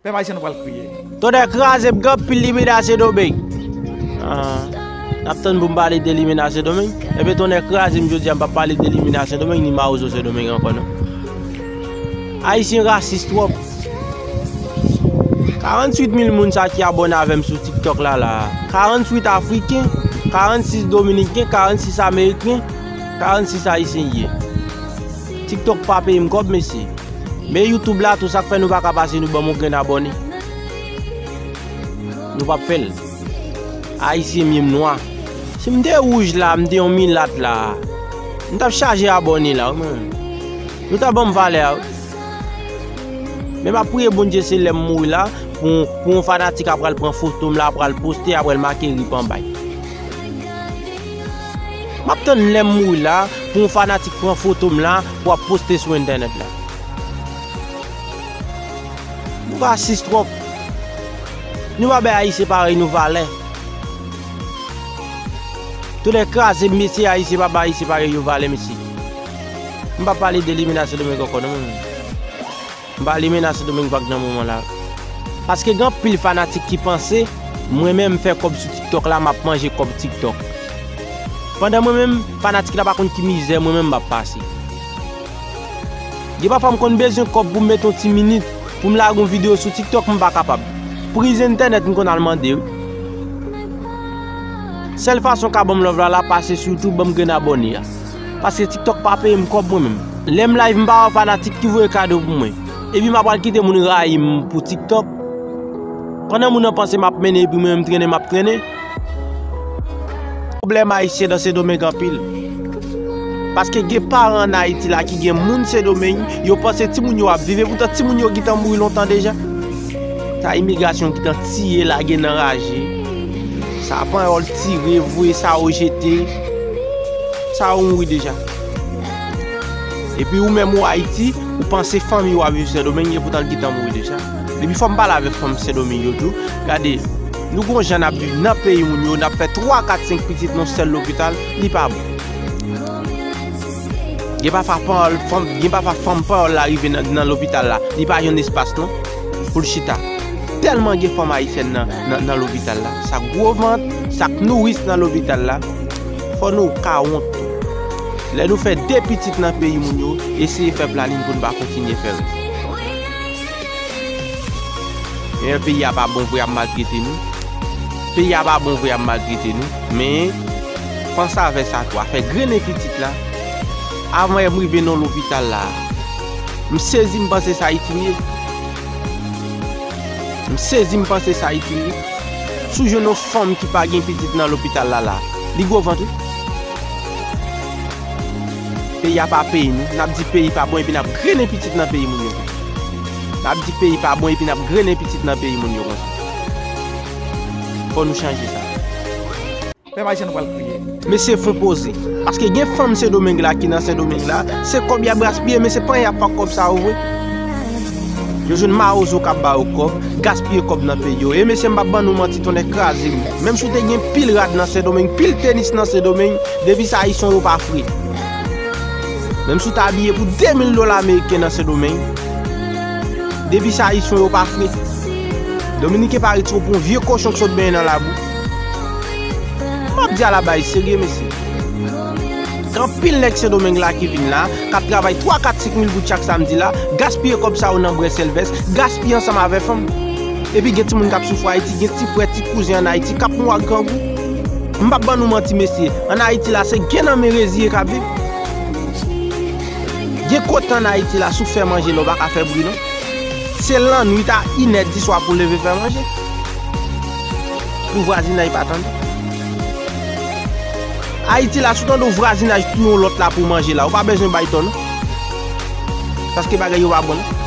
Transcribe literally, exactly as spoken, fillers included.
Pèp ayisyen, nou pral kriye. Tonnè kraze m, gen anpil limena Sendomeng. Ah, n ap tann pou m pale de limena Sendomeng. Enben, tonnè kraze m, jodi a m p ap pale de limena Sendomeng ni mawozo Sendomeng ankò non. Ayisyen rasis twòp. Karanntuit mil moun sa ki abòne avè m sou TikTok la la. Karanntuit Afriken, karannsis Dominiken, karannsis Ameriken, karannsis Ayisyen ye. TikTok pa peye m kòb, mesye. Men YouTube la tou, sa k fè nou pa ka pase nou ban m yon grenn abòne? Nou p ap fè l. Ayisyen mye m nwa. Si m te wouj la, m te yon milat la, m t ap chaje abòne la wi mwen. Nou t ap ban m valè a wi. Men m ap priye Bondye se lè m mouri la, pou, pou yon fanatik ap pral pran foto m la, ap pral poste, ap pral make rip anba l. M ap tann lè m mouri la, pou yon fanatik pran foto m la, pou ap poste sou entènèt la. Nou rasis twòp. Nou pa bay Ayisyen parèy nou valè. Tonnè kraze m, mesye, Ayisyen pa bay Ayisyen parèy yo valè, mesye. M pa pale de limena Sendomeng ankò non, mwen menm. M pa limena Sendomeng vag nan moman la. Paske gen anpil fanatik ki panse, mwen menm m fè kòb sou TikTok la, m ap manje kòb TikTok. Pandan mwen menm, fanatik la pa konn ki mizè mwen menm m ap pase. Gen pafwa m konn bezwen kòb pou m met yon ti minit, pou m lage yon videyo sou TikTok, m pa kapab. Priz entènèt m konn al mande wi. Sèl fason ka ban m love la, la pase sou YouTube, ban m grenn abòne a. Paske TikTok pa peye m kòb mwen menm. Lè m live, m pa wè fanatik ki voye kado pou mwen. Epi m ap pral kite moun rayi m pou TikTok. Pandan moun nan panse m ap mennen, epi mwen menm trennen, m ap trennen. Pwoblèm ayisyen nan Sendomeng anpil. Paske gen paran ann Ayiti la ki gen moun Sendomeng, yo panse timoun yo ap viv, epoutan timoun yo gentan mouri lontan deja. Sa imigrasyon gentan tiye, lage nan raje. Sa panyòl tire, voye sa yo jete. Sa yo mouri deja. Epi ou menm ou Ayiti, ou panse fanmi w ap viv Sendomeng, epoutan l gentan mouri deja. Epi fò m pale avèk fanm Sendomeng yo tou. Gade, nou gon jan n ap viv nan peyi moun yo, n ap fè twa, kat, senk pitit nan yon sèl lopital, li pa bon. Gen pafwa panyòl, fanm, gen pafwa fanm panyòl la rive nan, nan lopital la, li pa jwenn espas non, pou l chita. Tèlman gen fanm ayisyèn nan, nan, nan lopital la, sa k gwo vant, sa k nouris nan lopital la, fò nou ka wont tou. Lè nou fè de pitit nan peyi moun yo, eseye fè planin pou n pa kontinye fè rès. Men peyi a pa bon vre, y ap maltrete nou. Peyi a pa bon vre, y ap maltrete nou. Men, panse avè sa tou, afè grennen pitit la. Avan yè m rive nan lopital la, m sezi, m panse sa Ayiti m ye. M sezi, m panse sa Ayiti m ye. Si w jwenn yon fanm ki pa gen pitit nan lopital la, la, li gwo vant wi. Peyi a pa peyi nou. N ap di peyi pa bon epi n ap grennen pitit nan peyi moun yo konsa. N ap di peyi pa bon epi n ap grennen pitit nan peyi moun yo konsa. Fò nou chanje sa. Pèp ayisyen, nou pral kriye. Mesye, fon poze. Paske gen fanm Sendomeng la ki nan Sendomeng la, se kòb y ap gaspiye, men se pa y ap fè kòb sa yo vre. Yo jwenn mawozo k ap ba yo kòb, gaspiye kòb nan peyi yo. E mesye, m p ap ban nou manti, tonnè kraze m. Menm si w te gen pil rad nan Sendomeng, pil tenis nan Sendomeng, depi sa ayisyen yo pa fre. Menm si w ta abiye pou de mil dola ameriken nan Sendomeng, depi sa ayisyen yo pa fre. Dominiken pa retire w pou yon vye kochon k sot benyen nan labou. M ap di a la bay serye, mesye. Gen anpil nèg Sendomeng la ki vin la, k ap travay twa, kat, senk mil goud chak samdi la, gaspiye kòb sa yo nan bwè sèlvès, gaspiye ansanm avè fanm. Epi gen timoun k ap soufri Ayiti, gen ti frè, ti kouzen ann Ayiti k ap mouri ak grangou. M p ap ban nou manti, mesye, ann Ayiti la, se gen nan men reziye k ap viv. Gen kote ann Ayiti la, si w fè manje la, ou pa ka fè bri non. Se lannwit a inè di swa pou w leve fè manje. Pou vwazinaj pa tande. Ayiti la, si w tande yon vwazinaj touye yon lòt la pou manje la, ou pa bezwen bay tò non. Paske bagay yo pa bon non.